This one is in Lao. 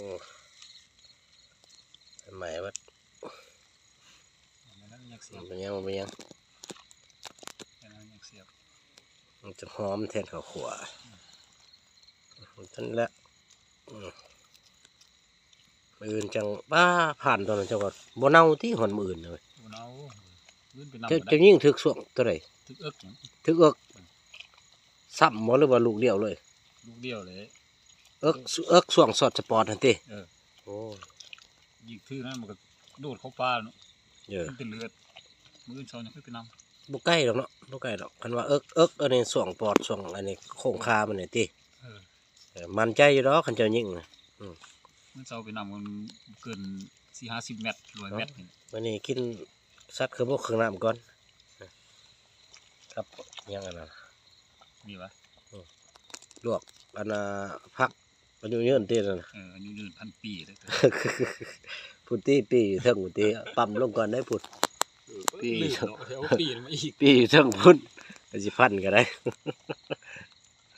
ໃໝ່ເບິດ ອັນນັ້ນຍັງສຽບ ບໍ່ເປັນຫຍັງ ບໍ່ເປັນຫຍັງ ອັນນັ້ນຍັງສຽບ ມັນຈະຫອມແທນເຂົ້າຂົ້ວ ອືມ ນັ້ນແຫຼະ ອືມ ມື້ອື່ນຈັ່ງ ປ້າ ຜ່ານຕອນນັ້ນເຈົ້າກໍບໍ່ເນົ່າຕິ ຮອດມື້ອື່ນເລີຍ ບໍ່ເນົ່າ ມື້ອື່ນໄປນຳ ເຈົ້າ ກໍໄດ້ ເຈົ້າຍິງຖືກຊ່ວງຕົວໃດ? ຖືກເອິກ ຖືກເອິກ ອືມ ຊ້ຳບໍ່ ຫຼືວ່າລູກດຽວເລີຍ? ລູກດຽວເລີຍ ເອິກ ເອິກຊ່ວງຊອດສະປອດຫັ້ນຕິ? ເອີ ໂອ້ ຍິງຖືກນັ້ນມັນກໍໂດດເຂົ້າປ່າເນາະ ເອີ ມັນເປັນເລືອດ ມື້ອື່ນເຊົ້າຍັງຂຶ້ນໄປນຳ ບໍ່ໄກດອກເນາະ ບໍ່ໄກດອກ ຄັນວ່າເອິກ ເອິກອັນນີ້ຊ່ວງປອດ ຊ່ວງອັນນີ້ໂຄ້ງຄາມັນນີ້ຕິ? ເອີ ເອີ ໝັ້ນໃຈຢູ່ດອກ ຄັນເຈົ້າຍິງນະ ອືມ ມື້ເຊົ້າໄປນຳມັນເກີນສີ່ຫ້າສິບແມັດ ຮ້ອຍແມັດນີ້ແຫຼະ ມື້ນີ້ກິນສັດເຄື່ອງບົກເຄື່ອງນ້ຳກ່ອນ ກັບຫຍັງອັນນັ້ນ ນີ້ຫວາ? ອືມ ລວກອັນນ່າ ຜັກ ອາຍຸຍືນຕິນັ້ນ ເອີ ອາຍຸຍືນພັນປີເດ້ ພຸ້ນຕິ ປີຢູ່ເທິງພຸ້ນຕິ ປ້ຳລົງກ່ອນໄດ້ພຸ້ນ ເອີ ປີຢູ່ເທິງ ປີມາອີກ ປີຢູ່ເທິງພຸ້ນ ກໍຊິພັນກໍໄດ້ ເ